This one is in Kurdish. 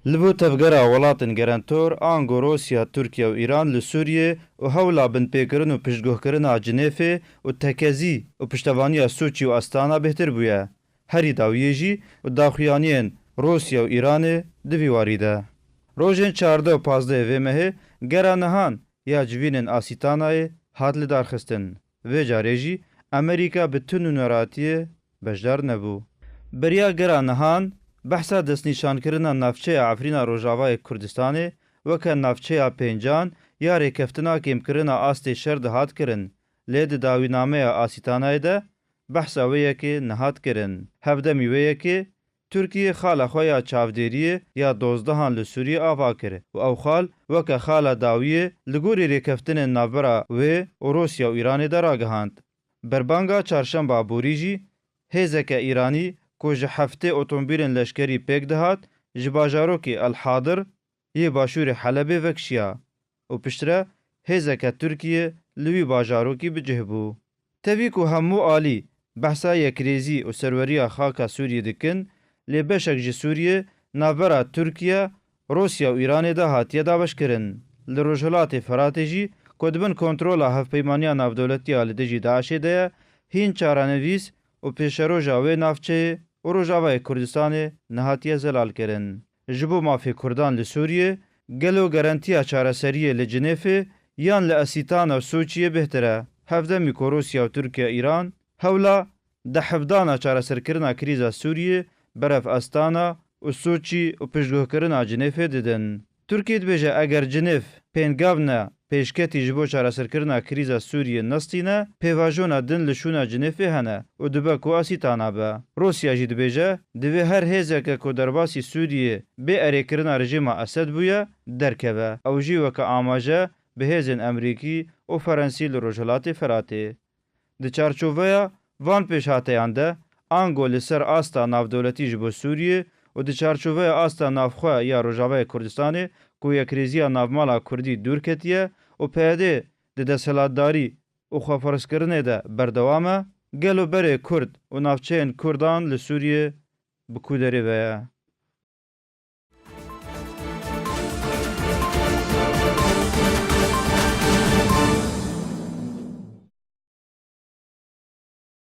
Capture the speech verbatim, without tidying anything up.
Li bo tevgera welatên gerentor, ango Rûsya, Tirkiye û Îran li Sûriyê û hewla binpêkirin û piştguhkirina Cinêfê û tekezî û piştevaniya Sûçî û Astana bêhtir bûye. Herî dawiyê jî û daxuyaniyên Rûsya û Îranê di vî warî de. Rojên çardeh û pazdeh vê mehê gera nihan ya civînên Asîtanayê hat lidarxistin. Vê carê jî Amerîka bi tun û neratiyê beşdar nebû. Beriya gera nihan behsa destnîşankirina navçeya Efrîna Rojavayê Kurdistanê weke navçeya pêncan ya rêkeftina kêmkirina astê şer dihat kirin, lê di dawînameya Asîtanayê de behsa wê yekê nehat kirin. Hevdemî wê yekê Tirkiye xala xwe ya çavdêriyê ya dozdehan li Sûriyê ava kir û ew xal weke xala dawiyê li gorî rêkeftinên navbera wê û Rûsya û Îranê de ragihand. Berbanga çarşemba borî jî hêzeke Îranî ku ji heftê otomobîlên leşkerî pêk dihat, ji bajarokê El Hadir yê başûrê Helebê vekişiya û piştre hêzeke Tirkiyê li wî bajarokî bi cih bû. Tevî ku hemû alî behsa yekrêzî û serweriya xaka Sûriyê dikin, lê beşek ji Sûriyê navbera Tirkiye, Rûsya û Îranê de hatiye dabeşkirin. Li Rojhilatê Firatê jî ku di bin kontrola Hevpeymaniya Navdewletî ya li dijî DAIŞê de ye, hîn çarenivîs û pêşeroja wê navçeyê û Rojavayê Kurdistanê nehatiye zelalkirin. Ji bo mafê Kurdan li Sûriyê, gelo garantiya çareseriyê li Cinêfê yan li Asîtana û Sûçiyê bêhtir e? Hevdemî ku Rûsya û Tirkiye Îran hewla dehevdana çareserkirina krîza Sûriyê berev Astana û Sûçî û piştguhkirina Cinêfê didin. Tirkiye dibêje, eger Cinêf pêngav ne pêşketî ji bo çareserkirina krîza Sûriyê nestîne, pêvajona din li şûna Cinêfê hene û dibe ku Asîtana be. Rûsya jî dibêje, divê her hêzeke ku derbasî Sûriyê bê erêkirina rejîma Esed bûye, derkeve. Ew jî weke amaje bi hêzên Amerîkî û Ferensî li Rojhilatê Firatê. Di çarçoveya van pêşhateyan de, ango li ser asta navdewletî ji bo Sûriyê û di çarçoveya asta navxwe ya Rojavayê Kurdistanê ku yekrêziya navmala Kurdî dûr ketiye û P Y D di desthilatdarî û xwefirzkirinê de berdewam e, gelo berê Kurd û navçeyên Kurdan li Sûriyê bi ku derê ve ye?